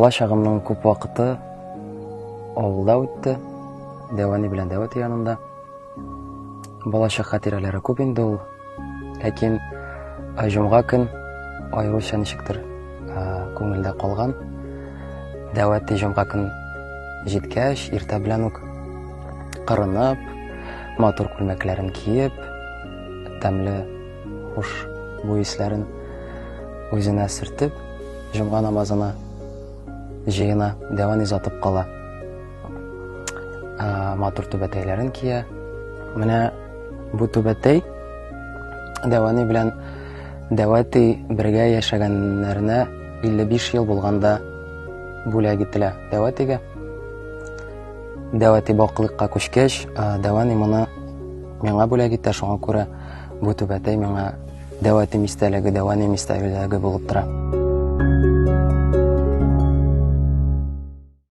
Бала чагымның күп вакыты авылда үтте. Дәвани белән Дәвәти янында. Балачак хатирәләре күп инде ул. Ләкин җомга көн аеруча ничектер күңелдә калган. Дәвәти җомга көн җиткәч, иртә белән үк кырынып, матур күлмәкләрен киеп, тәмле хуш бу исләрен үзенә сөртеп, җомга намазына җыена, дәван изатып кала. Матур түбәтәйләрен кия. Менә бу түбәтәй Дәвани белән Дәвати бергә яшәгәннәренә 55 ел булганда бүләк ителә Дәватигә. Дәвати бакылыкка күчкәч, Дәвани моны миңа бүләк итә, шуңа күрә бу түбәтәй миңа Дәватим истәлеге, Дәваним истәлеге булып тора.